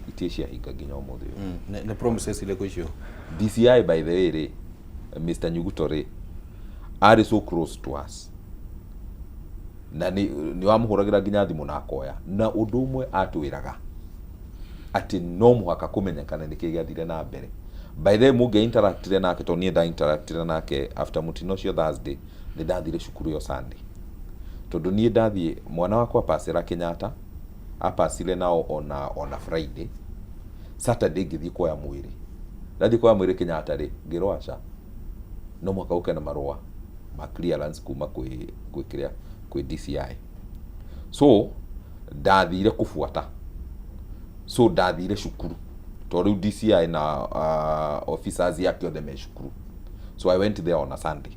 itirĩ ciahinga nginya ũmũthĩ ũyũ. Nĩ promises irĩkũ icio? DCI, by the way rĩ, Mr. Nyuguto rĩ, arĩ so close to us na nĩ wamũhũragĩra nginya thimũ na akoya, na ũndũ ũmwe atwĩraga atĩ no mũhaka kũmenyekane nĩkĩ gĩathire na mbere. By the way, mũngĩ interactire nake, tondũ niĩ nda interactire nake after mũtino ũcio Thursday, nĩ ndathire cukuru ĩyo Sunday, tondũ niĩ ndathiĩ mwana wakwa pasĩra Kenyatta, apacire nao ona Friday. Saturday ngĩthiĩ kuoya mwĩrĩ. Ndathiĩ kuoya mwĩrĩ Kenyatta rĩ, ngĩrwo aca, no mũhaka ũke na marũa ma clearance kuma kwĩ kĩrĩa, kwĩ DCI. So ndathire kũbuata, so ndathire cukuru tondũ rĩu DCI na officers yake othe me cukuru. So I went there on a Sunday.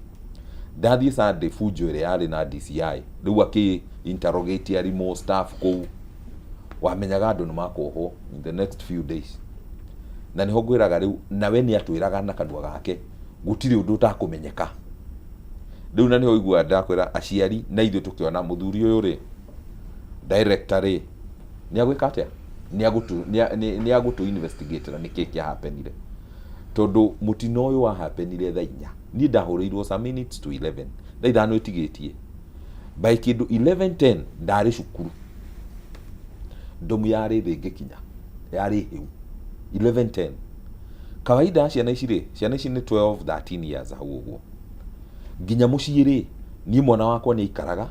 Ndathiĩ Sunday, bunjo ĩrĩa yarĩ na DCI rĩu akĩ interrogate arimũ, staff kũu, wamenyaga andũ nĩ makuohwo in the next few days. Na nĩho ngwĩraga rĩu, nawe nĩ atwĩraga na kanua gake gũtirĩ ũndũ ũtakũmenyeka rĩu. Na nĩho iguaga ndakwĩra aciari na ithuĩ tũkĩona mũthuri ũyũ rĩ, director rĩ, nĩ agwĩka atĩa, nĩ agũtũ investigate na nĩkĩ kĩa happenire, tondũ mũtino ũyũ wa happenire thaa 4. Niĩ ndahũrĩirwo some minutes to 11, thaa 5 ĩtigĩtie, by kĩndũ 11:10 ndarĩ cukuru. Ndomu yarĩ thĩ ngĩkinya, yarĩ hĩu 11:10. Kawaida ciana ici rĩ, ciana ici nĩ 12 13 years hau ũguo. Nginya mũciĩ rĩ, niĩ mwana wakwa nĩ aikaraga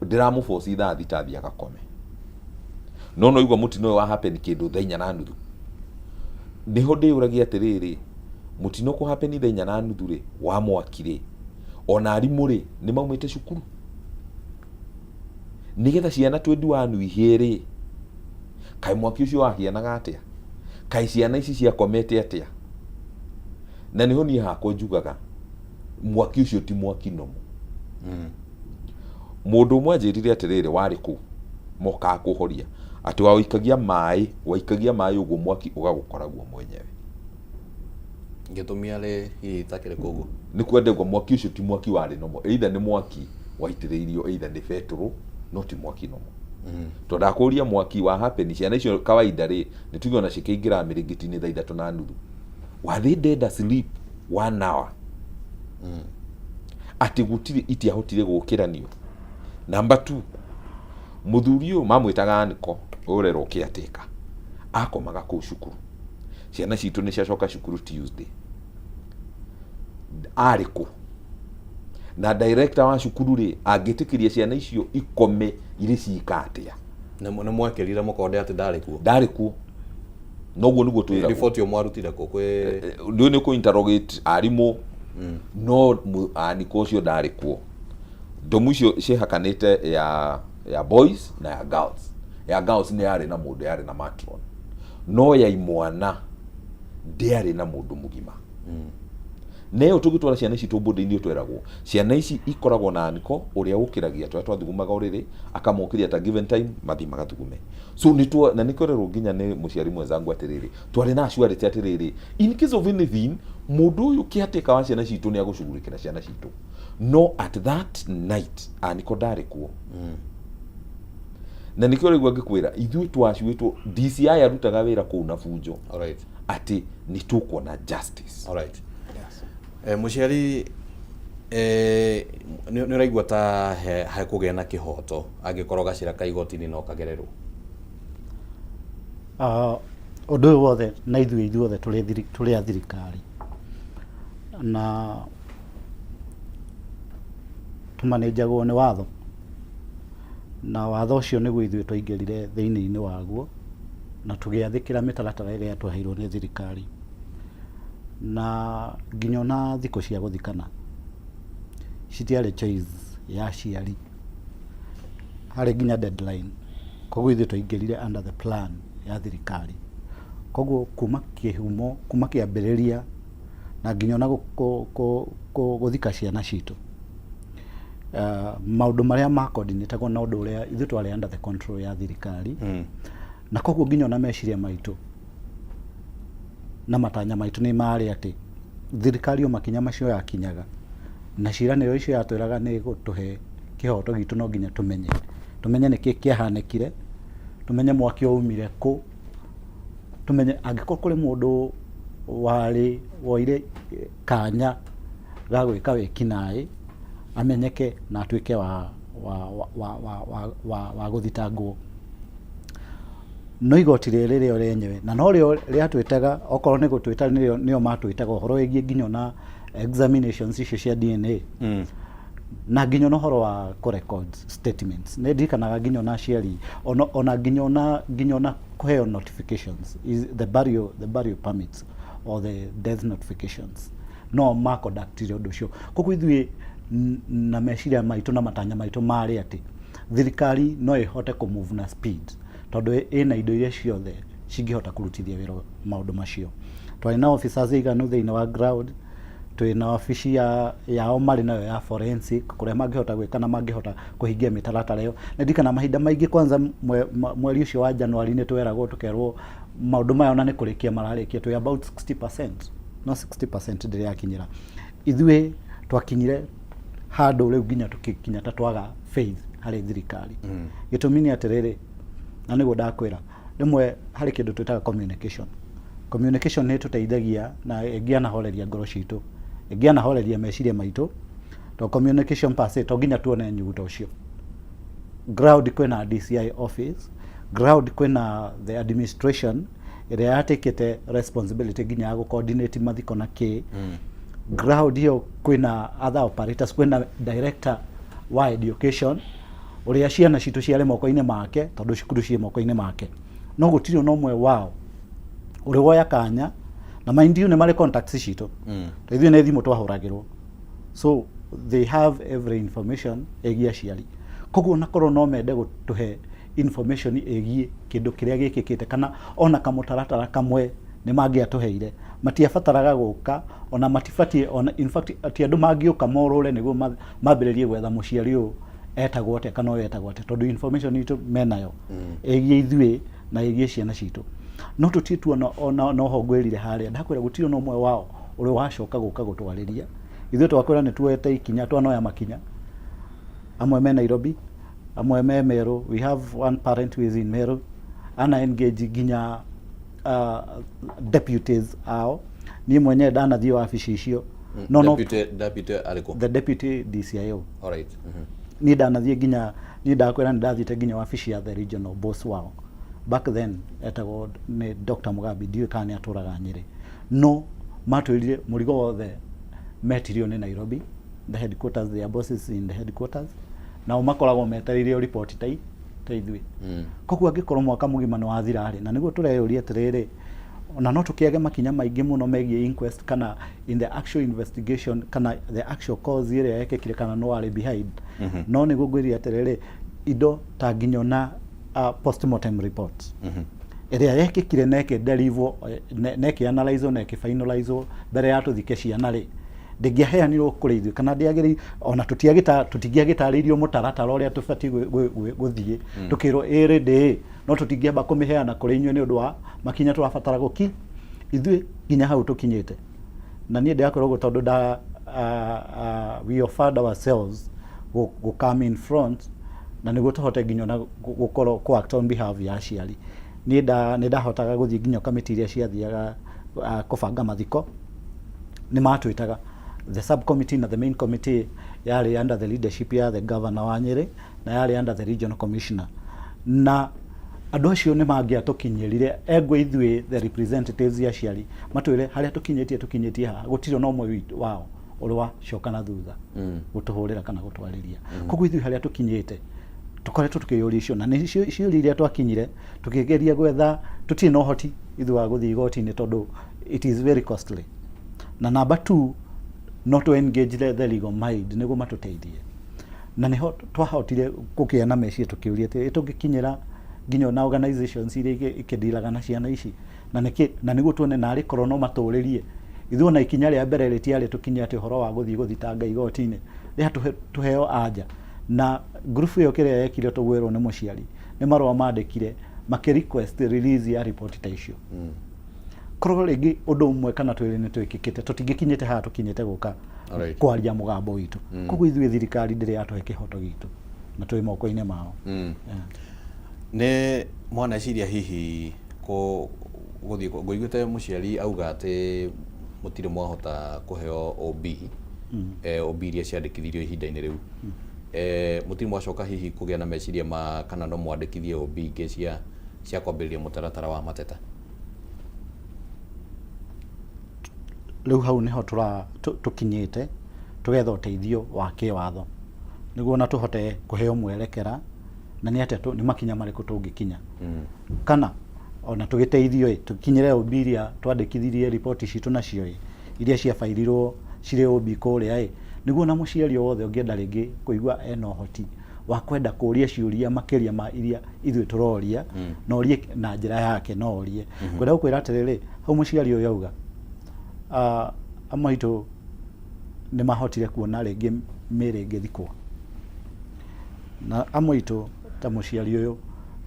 ndĩramũboci thaa 6 athiĩ agakome, no igua mũtino ũyũ wa happen kĩndũ thaa 4:30. Nĩho ndĩyũragia atĩrĩrĩ, mũtino kũ happen thaa 4:30 rĩ, wa mwaki rĩ, ona arimũ rĩ, nĩ maumĩte cukuru nĩgetha ciana 21 ihĩe rĩ, kaĩ mwaki ũcio wahianaga atĩa? Kaĩ ciana ici ciakomete atĩa? Na nĩho niĩ hakwa njugaga mwaki ũcio ti mwaki nomo. Mũndũ ũmwe anjĩrire atĩrĩrĩ, warĩ kũu mokaga kũhoria, atĩ waikagia maĩ, waikagia maĩ ũguo mwaki ũgagũkora guo mwenyewe. Gĩtũmi arĩ hihi takĩrĩ koguo? Nĩ kwendegwo mwaki ũcio ti mwaki warĩ nomo, either nĩ mwaki waitĩrĩirio, either nĩ betũrũ, no ti mwaki nomo, tondũ ndakũria mwaki wa happen ciana icio kawaida rĩ, nĩ tuge ona cikĩingĩra mĩrĩngĩti-inĩ thaa 3:30, were they dead asleep one hour atĩ gũtirĩ itiahotire gũkĩranio? Number two, mũthuri ũyũ mamwĩtaga Aniko, ũrerwo caretaker, akomaga kũu cukuru. Ciana citũ nĩ ciacoka cukuru Tuesday, arĩ kũ? Na director wa cukuru rĩ, angĩtĩkĩria ciana icio ikome irĩ cika atĩa? Nĩ mwekĩrire mũkonde atĩ ndarĩ kuo? Ndarĩ kuo, noguo nĩguo twĩragwo. Riboti ĩyo mwarutire kũ kwĩ? Rĩu nĩ kũ interrogate arimũ, no Aniko ũcio ndarĩ kuo. Ndomu icio cihakanĩte ya boys na ya girls. Ya girls nĩ yarĩ na mũndũ, yarĩ na matron, no ya imwana ndĩarĩ na mũndũ mũgima. Na ĩyo tũgĩtwara ciana ici tũmbũndĩ-inĩ, tweragwo ciana ici ikoragwo na Aniko ũrĩa ũkĩragia tũrĩa twathugumaga ũrĩrĩ, akamokĩria at a given time mathiĩ magathugume. So nĩ na nĩ kwererwo nginya nĩ mũciari mwenzangu atĩrĩrĩ, twarĩ na assurance atĩrĩrĩ, in case of anything, mũndũ ũyũ caretaker wa ciana citũ nĩ agũcugurĩkĩra ciana citũ. No at that night Aniko ndarĩ kuo. Na nĩkĩo rĩu angĩkwĩra ithuĩ twacuĩtwo DCI arutaga wĩra kũu na bunjo atĩ nĩ tũkuona justice. Alright. Mũciari, nĩ ũraigua ta hekũgĩa na kĩhoto angĩkorwo gacĩra ka igoti-inĩ no kagererwo? Ah, ũndũ ũyũ wothe na ithuĩ ithuothe tũrĩ a thirikari na tũmanĩnjagwo nĩ watho. Na watho ũcio nĩguo ithuĩ twaingĩrire thĩinĩ-inĩ waguo na tũgĩathĩkĩra mĩtaratara ĩrĩa twaheirwo nĩ thirikari. Na nginya ona thikũ cia gũthikana citiarĩ choice ya aciari, harĩ nginya deadline. Koguo ithuĩ twaingĩrire under the plan ya thirikari. Koguo kuma kĩhumo, kuma kĩambĩrĩria na nginya ona gũthika ciana citũ, maũndũ marĩa ma coordinatagwo na ũndũ ũrĩa ithuĩ twarĩ under the control ya thirikari. Na koguo nginya ona meciria maitũ na matanya maitũ nĩ marĩ atĩ thirikari o makinya macio yakinyaga na ciĩranĩro icio yatwĩraga nĩ gũtũhe kĩhoto gitũ, no nginya tũmenye, tũmenye nĩkĩ kĩahanĩkire, tũmenye mwaki waumire kũ, tũmenye angĩkorwo kũrĩ mũndũ warĩ woire kanya ga gwĩka wĩkinaĩ amenyeke na atuĩke wa gũthitangwo. No igoti rĩrĩ rĩo rĩenyewe na no rĩo rĩatwĩtaga, okorwo nĩ gũtwĩta nĩo nĩo matwĩtaga ũhoro wĩgiĩ nginya ona examinations icio cia DNA na nginya ona ũhoro wa kũ record statements. Nĩ ndirikanaga nginya ona aciari ona nginya ona kũheo notifications is the burial permits or the death notifications, no ma conductire ũndũ ũcio. Koguo ithuĩ na meciria maitũ na matanya maitũ marĩ atĩ thirikari no ĩhote kũ move na speed tondũ ĩna indo iria ciothe cingĩhota kũrutithia wĩra maũndũ macio. Twarĩ na officers aiganu thĩinĩ wa ground, twĩna wabici yao marĩ nayo ya forensic kũrĩa mangĩhota gwĩka na mangĩhota kũhingia mĩtaratara ĩyo. Nĩ ndirikana mahinda maingĩ, kwanza mweri ũcio wa January, nĩ tweragwo tũkerwo maũndũ maya ona nĩ kũrĩkia mararĩkia, twĩ about 60%, no 60% ndĩrĩ yakinyĩra. Ithuĩ twakinyire handũ rĩu nginya tũkĩkinya ta twaga faith harĩ thirikari. Gĩtũmi nĩ atĩrĩrĩ, na nĩguo ndakwĩra, rĩmwe harĩ kĩndũ twĩtaga communication. Communication nĩ ĩtũteithagia na ĩngĩanahoreria ngoro citũ, ĩngĩanahoreria meciria maitũ, to communication per se to nginya tuone nyuguto ũcio. Ground kwĩna DCI office, ground kwĩna the administration ĩrĩa yatakĩte responsibility nginya ya gũ-coordinate mathiko na kĩ. Ground ĩyo kwĩna other operators, kwĩna director wa education ũrĩa ciana citũ ciarĩ moko-inĩ make tondũ cukuru ciĩ moko-inĩ make, no gũtirĩ ona ũmwe wao ũrĩ woya kanya. Na mind you, nĩ marĩ contacts citũ. Ithuĩ nĩ thimũ twahũragĩrwo, so they have every information ĩgiĩ aciari. Koguo onakorwo no mende gũtũhe information ĩgiĩ kĩndũ kĩrĩa gĩkĩkĩte kana ona kamũtaratara kamwe, nĩ mangĩatũheire. Matiabataraga gũka, ona matibatiĩ ona, in fact, ti andũ mangĩũka morũre nĩguo mambĩrĩrie gwetha mũciari ũyũ etagwo atĩa kana ũyũ etagwo atĩa, tondũ information itũ menayo ĩgiĩ ithuĩ na ĩgiĩ ciana citũ. No tũtirĩ tuona ona. Noho ngwĩrire harĩa ndakwĩra gũtirĩ ona ũmwe wao ũrĩ wacoka gũka gũtwarĩria. Ithuĩ twakwĩra nĩ tuoete ikinya, twanoya makinya. Amwe me Nairobi, amwe me Meru. We have one parent who is in Meru, ana engage nginya deputies ao. Niĩ mwenyewe ndanathiĩ wabici icio, no Deputy arĩkũ? The deputy DCIO. Alright. Niĩ ndanathiĩ nginya, niĩ ndakwĩra nĩ ndathiĩte nginya wabici ya the regional boss wao back then, etagwo nĩ Dr. Mugambi, ndiũĩ kana nĩ atũraga Nyĩrĩ. No matwĩrire mũrigo wothe metirio nĩ Nairobi, the headquarters, their bosses in the headquarters, nao makoragwo metereire o riboti ta ithuĩ. Koguo angĩkorwo mwaka mũgima nĩ wathira rĩ, na nĩguo tũreyũria atĩrĩrĩ, ona no tũkĩage makinya maingĩ mũno megiĩ inquest kana in the actual investigation kana the actual cause ĩrĩa yekĩkire kana no warĩ behind. No nĩguo ngwĩrire atĩrĩrĩ, indo ta nginya ona postmortem report ĩrĩa yekĩkire na ĩkĩ-deliver na ĩkĩ-analyzwo na ĩkĩ-finalizwo mbere ya tũthike ciana rĩ, ndĩngĩaheanirwo kũrĩ ithuĩ kana ndĩagĩrĩire ona tũtingĩagĩtarĩirio mũtaratara ũrĩa tũbatiĩ gũthiĩ. Tũkĩrwo ĩrĩ ndĩ no tũtingĩamba kũmĩheana kũrĩ inyuĩ nĩ ũndũ wa makinya tũrabatara gũki ithuĩ nginya hau tũkinyĩte. Na niĩ ndĩrakwĩra ũguo tondũ nda we offered ourselves go come in front na nĩguo tũhote nginya ona gũkorwo kũ act on behalf ya aciari. Niĩ nĩ ndahotaga gũthiĩ nginya kamĩtĩ iria ciathiaga kũbanga mathiko, nĩ matwĩtaga the subcommittee, na the main committee yarĩ under the leadership ya the governor wa Nyĩrĩ na yarĩ under the regional commissioner, na andũ acio nĩ mangĩatũkinyĩrire engwe ithuĩ the representatives ya aciari, matwĩre harĩa tũkinyĩtie haha. Gũtirĩ ona ũmwe wao ũrĩ wacoka na thutha gũtũhũrĩra kana gũtwarĩria. Koguo ithuĩ harĩa tũkinyĩte Tũkoretwo tũkĩyũria icio, na nĩ ciũria iria twakinyire tũkĩgeria gwetha. Tũtirĩ na ũhoti ithuĩ wa gũthiĩ igoti-inĩ tondũ it is very costly, na number two, no tũ engage the legal mind nĩguo matũteithie. Na nĩho twahotire kũgĩa na meciria, tũkĩũria atĩ tũngĩkinyĩra nginya ona organizations iria ikĩndiraga na ciana ici na nĩkĩ, na nĩguo tuone narĩ korwo no matũrĩrie ithuĩ. Ona ikinya rĩa mbere rĩtiarĩ tũkinye atĩ ũhoro wa gũthiĩ gũthitanga igoti-inĩ, rĩa tũheo anja. Na ngurubu ĩyo, kĩrĩa yekire, tũgwĩrwo nĩ mũciari, nĩ marũa mandĩkire makĩ request release ya riboti ta icio. Korwo rĩngĩ ũndũ ũmwe kana twĩrĩ nĩ twĩkĩkĩte, tũtingĩkinyĩte haha tũkinyĩte gũka kwaria mũgambo witũ. Koguo ithuĩ thirikari ndĩrĩ yatũhe kĩhoto gitũ na twĩ moko-inĩ mao. Yeah. Nĩ mwaneciria hihi gũthiĩ ngũiguĩte mũciari auga atĩ mũtirĩ mwahota kũheo OB, OB iria ciandĩkithirio ihinda-inĩ rĩu. Mũtirĩ mwacoka hihi kũgĩa na meciria ma kana no mwandĩkithie OB ingĩ cia kwambĩrĩria mũtaratara wa mateta? Rĩu hau nĩho tũkinyĩte, tũgetha ũteithio wa kĩwatho nĩguo ona tũhote kũheo mwerekera na nĩ atĩa nĩ makinya marĩkũ tũngĩkinya, kana ona tũgĩteithio ĩ tũkinyĩre OB iria twandĩkithirie riboti citũ nacio ĩ, iria ciabairirwo cirĩ OB kũrĩa ĩ, nĩguo ona mũciari o wothe ũngĩenda rĩngĩ kũigua ena ũhoti wa kwenda kũria ciũria makĩria ma iria ithuĩ tũroria, na orie na njĩra yake, no orie. Ngwenda gũkwĩra atĩrĩrĩ, hau mũciari ũyũ auga, amwe aitũ nĩ mahotire kuona rĩngĩ mĩrĩ ĩngĩthikwo, na amwe aitũ ta mũciari ũyũ,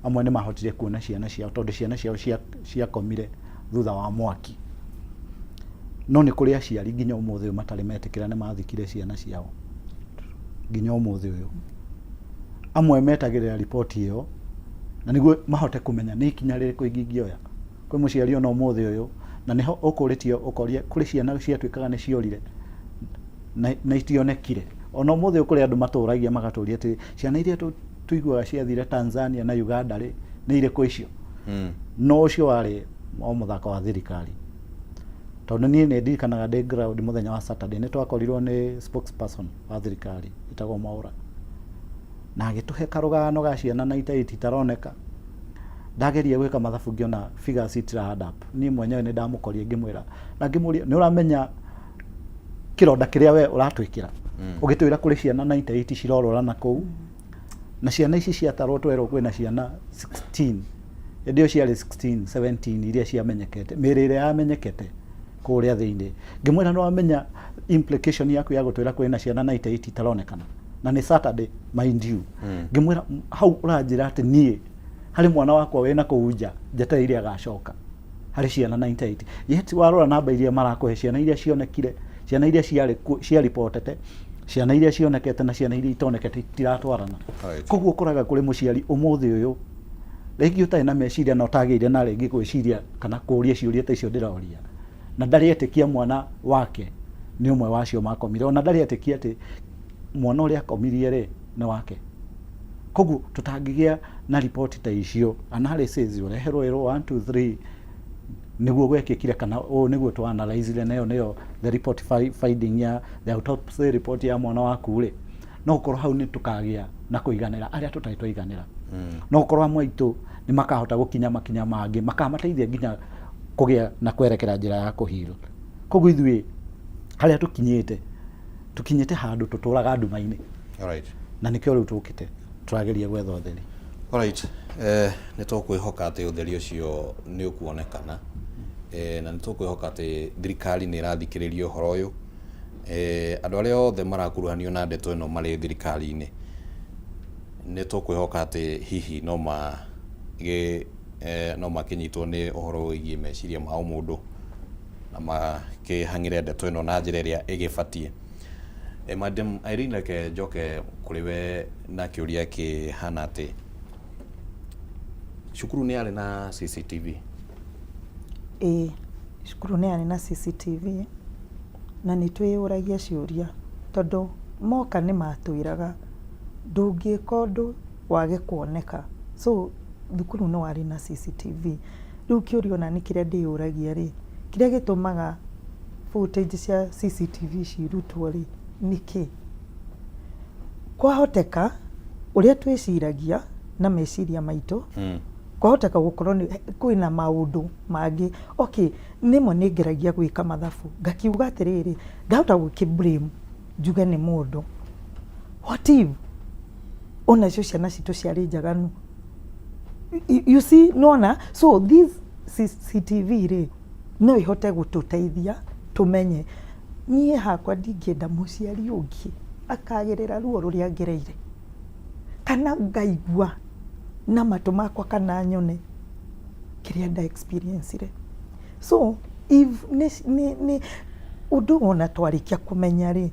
amwe nĩ mahotire kuona ciana ciao tondũ ciana ciao ciakomire thutha wa mwaki. No nĩ kũrĩ aciari nginya ũmũthĩ ũyũ matarĩ metĩkĩra nĩ mathikire ciana ciao. Nginya ũmũthĩ ũyũ amwe metagĩrĩra riboti ĩyo na nĩguo mahote kũmenya nĩ ikinya rĩrĩkũ ingĩoya. Kwĩ mũciari ona ũmũthĩ ũyũ, na nĩho ũkũrĩtio ũkoria, kũrĩ ciana ciatuĩkaga nĩ ciorire na itionekire. Ona ũmũthĩ ũyũ kũrĩ andũ matũragia magatũria atĩ ciana iria tũiguaga ciathire Tanzania na Uganda rĩ, nĩ irĩkũ icio? No ũcio warĩ o mũthako wa thirikari, tondũ niĩ nĩ ndirikanaga ndĩ ground mũthenya wa Saturday, nĩ twakorirwo nĩ spokesperson wa thirikari ĩtagwo Mwaũra, na agĩtũhe karũgano ga ciana 98 itaroneka. Ndageria gwĩka mathabu ngĩona figures itira add up. Niĩ mwenyewe nĩ ndamũkorire ngĩmwĩra na ngĩmũria, nĩ ũramenya kĩronda kĩrĩa we ũratwĩkĩra ũgĩtwĩra kũrĩ ciana 98 cirorũra na kũu, na ciana ici ciatarwo twerwo kwĩna ciana 16, hĩndĩ ĩyo ciarĩ 16, 17 iria ciamenyekete, mĩĩrĩ ĩrĩa yamenyekete kũrĩa thĩinĩ. Ngĩmwĩra, nĩ wamenya implication yaku ya gũtwĩra kwĩna ciana 98 itaronekana, na nĩ Saturday, mind you. Ngĩmwĩra, hau ũranjĩra atĩ niĩ harĩ mwana wakwa wĩna kũu nja njetereire agacoka harĩ ciana 98, yet warora namba iria marakũhe, ciana iria cionekire, ciana iria ciarĩ ciaribotete, ciana iria cionekete na ciana iria itonekete itiratwarana. Koguo ũkoraga kũrĩ mũciari ũmũthĩ ũyũ rĩngĩ ũtarĩ na meciria na ũtagĩire na rĩngĩ gwĩciria kana kũria ciũria ta icio ndĩroria, na ndarĩ etĩkia mwana wake nĩ ũmwe wacio makomire, ona ndarĩ etĩkia atĩ mwana ũrĩa akomirie rĩ nĩ wake. Koguo tũtangĩgĩa na riboti ta icio, analysis ũreherwo ĩrwo 1 2 3 nĩguo gwekĩkire, kana ũũ nĩguo tũ analyze, na ĩyo nĩyo the report finding ya the autopsy report ya mwana waku rĩ, no gũkorwo hau nĩ tũkagĩa na kũiganĩra arĩa tũtarĩ twaiganĩra. No gũkorwo amwe aitũ nĩ makahota gũkinya makinya mangĩ makamateithia nginya kũgĩa na kwerekera njĩra ya kũheal. Koguo ithuĩ harĩa tũkinyĩte, tũkinyĩte handũ tũtũraga nduma-inĩ. Na nĩkĩo rĩu tũkĩte tũrageria gwetha ũtheri. Alright. Nĩ tũkwĩhoka atĩ ũtheri ũcio nĩ ũkuonekana, na nĩ tũkwĩhoka atĩ thirikari nĩ ĩrathikĩrĩria ũhoro ũyũ. Andũ arĩa othe marakuruhanio na ndeto ĩno marĩ thirikari-inĩ, nĩ tũkwĩhoka atĩ hihi no makĩnyitwo nĩ ũhoro wĩgiĩ meciria ma ũmũndũ na makĩhang'ĩre ndeto ĩno na njĩra ĩrĩa ĩgĩbatiĩ. Madam Irene, reke njoke kũrĩ we na kĩũria kĩhana atĩ cukuru nĩ yarĩ na CCTV? Ĩĩ, cukuru nĩ yarĩ na CCTV, na nĩ twĩyũragia ciũria tondũ moka nĩ matwĩraga ndũngĩka ũndũ wage kuoneka. So thukuru nĩ warĩ na CCTV. Rĩu kĩũria ona nĩ kĩrĩa ndĩyũragia rĩ, kĩrĩa gĩtũmaga footage cia CCTV cirutwo rĩ, nĩkĩ? Kwahoteka Ũrĩa twĩciragia na meciria maitũ, kwahoteka gũkorwo kwĩna maũndũ mangĩ. Okay, rĩmwe nĩ ngeragia gwĩka mathabu ngakiuga atĩrĩrĩ, ndahota gũkĩ blame njuge nĩ mũndũ. What if onacio ciana citũ ciarĩ njaganu? You see, nĩwona? So this CCTV rĩ, no ĩhote gũtũteithia tũmenye. Niĩ hakwa ndingĩenda mũciari ũngĩ akagerera ruo rũrĩa ngereire, kana ngaigua na matũ makwa kana nyone kĩrĩa nda experience ire. So if nĩ ũndũ ũyũ ona twarĩkia kũmenya rĩ,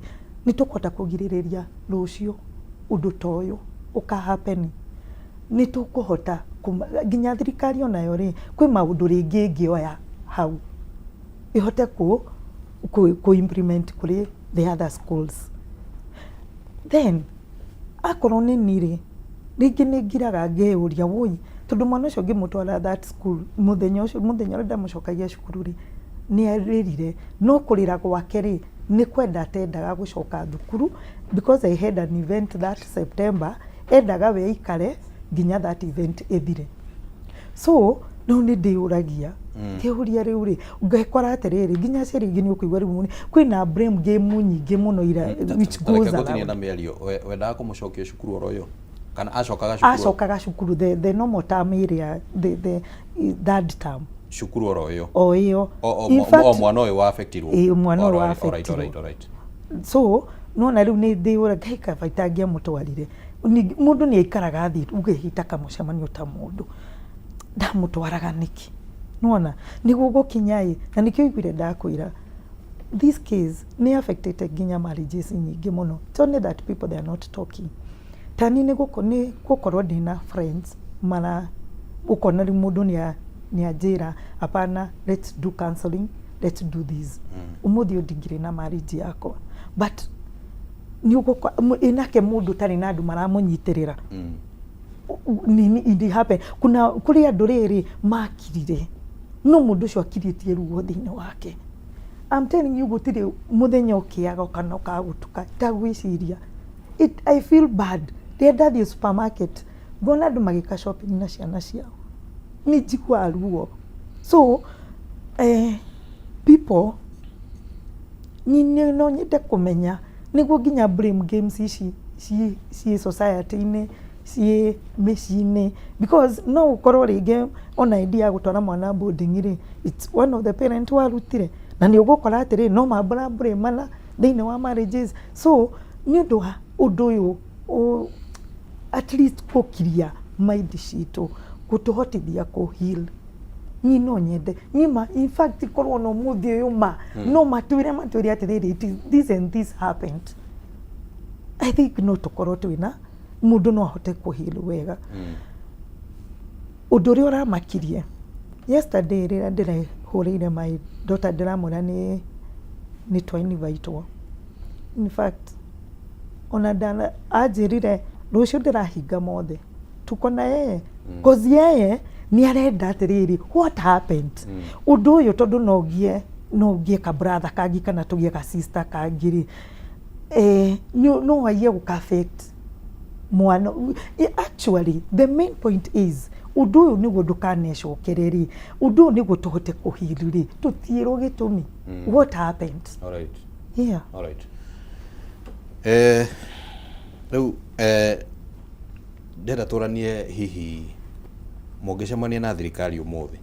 nĩ tũkũhota kũgirĩrĩria rũciũ ũndũ ta ũyũ ũka happen. Nĩ tũkũhota nginya thirikari onayo rĩ, kwĩ maũndũ rĩngĩ ĩngĩoya hau ĩhote kũ implement kũrĩ the other schools. Then akorwo nĩ niĩ rĩ, rĩngĩ nĩ ngiraga ngeyũria, woi, tondũ mwana ũcio ngĩmũtwara that school mũthenya ũcio, mũthenya ũrĩa ndamũcokagia cukuru rĩ, nĩ arĩrire, no kũrĩra gwake rĩ, nĩ kwenda atendaga gũcoka thukuru because I had an event that September, endaga we aikare nginya that event ĩthire. So rĩu nĩ ndĩyũragia, ngeyũria rĩu rĩ, ngekora atĩrĩrĩ, nginya aciari aingĩ nĩ ũkũigua rĩu kwĩna blame game nyingĩ mũno ira which goes Reke ngũtinie around. Na mĩario. Wendaga kũmũcokia cukuru oro ĩyo kana acokaga cukuru? Acokaga cukuru the normal term ĩrĩa, the third term. Cukuru oro ĩyo? O ĩyo. O In o mwana ũyũ wa affectirwo? Ĩĩ, mwana ũyũ wa Alright, affectirwo. alright. So nona rĩu nĩ ndĩyũra ngai kaba itangĩamũtwarire. Mũndũ nĩ aikaraga thĩ ũgehita kamũcemanio ta mũndũ ndamũtwaraga nĩkĩ, nĩwona nĩguo gũkinya ĩ, na nĩkĩo iguire ndakwĩra this case nĩ affectĩte nginya marriages nyingĩ mũno. It's only that people, they are not talking. Tani nĩ gũkorwo ndĩna friends mara ũkona rĩu mũndũ nĩ anjĩra, "Hapana, let's do counseling, let's do this." Ũmũthĩ ũyũ ndingĩrĩ na marriage yakwa, but nĩ ũgũkora ĩnake mũndũ ũtarĩ na andũ maramũnyitĩrĩra. Nini it happen, kuna kũrĩ andũ rĩrĩ makirire, no mũndũ ũcio akirĩtie ruo thĩinĩ wake. I'm telling you, gũtirĩ mũthenya ũkĩaga kana ũkaga gũtuka itagwĩciria. I feel bad rĩrĩa ndathiĩ supermarket ngona andũ magĩka shopping na ciana ciao, nĩ njiguaga ruo. So people, niĩ no nyende kũmenya nĩguo nginya blame games ici ciĩ society-inĩ, ciĩ mĩciĩ-inĩ, because no ũkorwo rĩngĩ ona idea ya gũtwara mwana boarding rĩ, it's one of the parent warutire, na nĩ ũgũkora atĩrĩ no mambura mana thĩinĩ wa marriages. So nĩ ũndũ wa ũndũ ũyũ at least gũkiria mind citũ, gũtũhotithia kũ heal. Niĩ no nyende niĩ ma, in fact, korwo no mũthĩ ũyũ ma no matwĩre atĩrĩrĩ, "It is this and this happened," I think no tũkorwo twĩna mũndũ no ahote kũ heal wega. Ũndũ ũrĩa ũramakirie yesterday, rĩrĩa ndĩrehũrĩire my daughter, ndĩramwĩra nĩ twainivitwo. In fact, ona ndana anjĩrire rũciũ ndĩrahinga mothe, tuko na yeye, cause yeye nĩ arenda atĩrĩrĩ, what happened? Ũndũ ũyũ tondũ no ngie ka brother kangĩ kana tũgĩe ka sister kangĩ rĩ, no aiye gũka affect mwana. Actually, the main point is ũndũ ũyũ nĩguo ndũkanecokere rĩ, ũndũ ũyũ nĩguo tũhote kũ heal rĩ, tũtiĩrwo gĩtũmi, what happened. Yeah. Alright. Rĩu ndĩrenda tũranie, hihi mũngĩcemania na thirikari ũmũthĩ,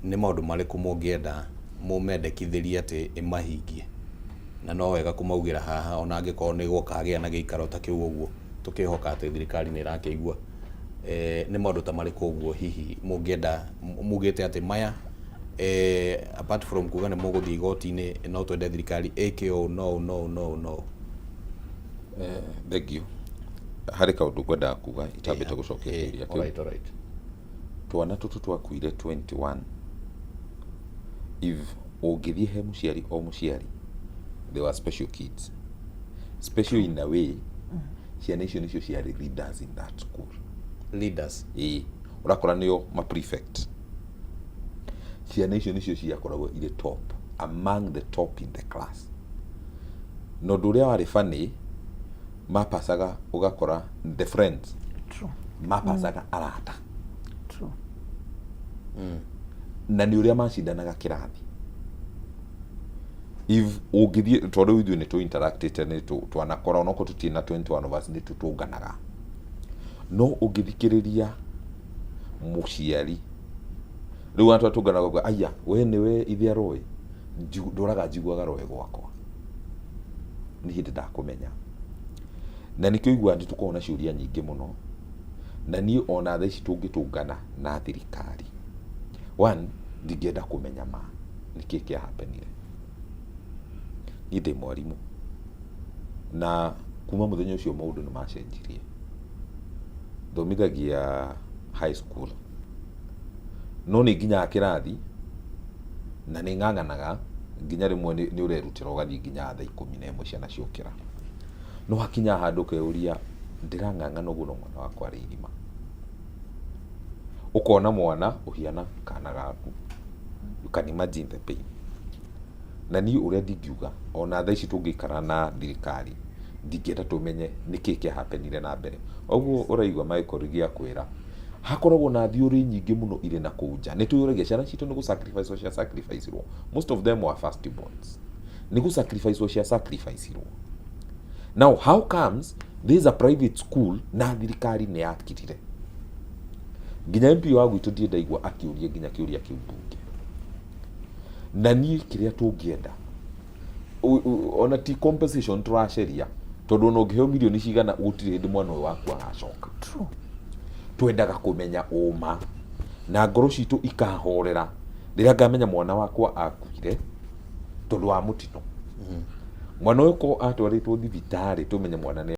nĩ maũndũ marĩkũ mũngĩenda mũmendekithĩrie atĩ ĩmahingie? Na no wega kũmaugĩra haha, ona angĩkorwo nĩ gũkagĩa na gĩikaro ta kĩu ũguo, tũkĩhoka atĩ thirikari nĩ ĩrakĩigua. Nĩ maũndũ ta marĩkũ ũguo hihi mũngĩenda mugĩte atĩ maya, apart from kuga nĩ mũgũthiĩ igoti-inĩ, no twende thirikari ĩke ũũ no ũũ no ũũ no ũũ no ũũ? Thank you. Harĩ kaũndũ ngwendaga kuga itambĩte gũcokia kĩũria kĩu. Alright. Twana tũtũ twakuire 21, if ũngĩthiĩ he mũciari o mũciari, they were special kids, special in a way, ciana icio nĩcio ciarĩ leaders in that school. Leaders? Ĩĩ, ũrakora nĩo ma prefect. Ciana icio nĩcio ciakoragwo irĩ top among the top in the class. Na ũndũ ũrĩa warĩ funny, Mapacaga ũgakora the friends. True. Mapacaga arata. True. Na nĩ ũrĩa macindanaga kĩrathi. If ũngĩthiĩ, tondũ ithuĩ nĩ tũ interactĩte, nĩ twanakora onokorwo tũtirĩ na 21 of us, nĩ tũtũnganaga, no ũngĩthikĩrĩria mũciari rĩu ona twatũnganaga uga, "Aya, we nĩwe ithe aroĩ ndũraga njiguaga roe gwakwa nĩ hĩndĩ ndakũmenya." Na nĩkĩo iguaga nĩ tũkoragwo na ciũria nyingĩ mũno. Na niĩ ona thaa ici tũngĩtũngana na thirikari, one, ndingĩenda kũmenya ma nĩkĩ kĩa happenire. Niĩ ndĩ mwarimũ, na kuma mũthenya ũcio maũndũ nĩ macenjirie. Thomithagia high school, no nĩ nginyaga kĩrathi na nĩ ng'ang'anaga nginya rĩmwe nĩ ũrerutĩra ũgathiĩ nginya thaa 11 ciana ciokĩra. No hakinyaga handũ ũkeyũria, ndĩrang'ang'ana ũguo no mwana wakwa arĩ irima. Ũkona mwana ũhiana kana gaku, you can imagine the pain. Na niĩ ũrĩa ndingiuga, ona thaa ici tũngĩikara na thirikari, ndingĩenda tũmenye nĩkĩ kĩa happenire na mbere. Ũguo ũraigua Michael gĩakwĩra hakoragwo na theory nyingĩ mũno irĩ na kũu nja. Nĩ twĩyũragia ciana citũ nĩ gũ sacrifice cia sacrifice irwo. Most of them were first borns, nĩ gũ sacrifice cia sacrifice irwo. Now how comes this is a private school na thirikari nĩ yakirire? Nginya MP wa gwitũ ndirĩ ndaigua akĩũria nginya kĩũria kĩu mbunge. Na niĩ kĩrĩa tũngĩenda, ona ti compensation tũraceria, tondũ ona ũngĩheo mirioni cigana, gũtirĩ hĩndĩ mwana ũyũ waku agacoka. True. Twendaga kũmenya ũma na ngoro citũ ikahorera rĩrĩa ngamenya mwana wakwa akuire tondũ wa mũtino. Mwana ũyũ ko atwarĩtwo thibitarĩ, tũmenye mwana nĩ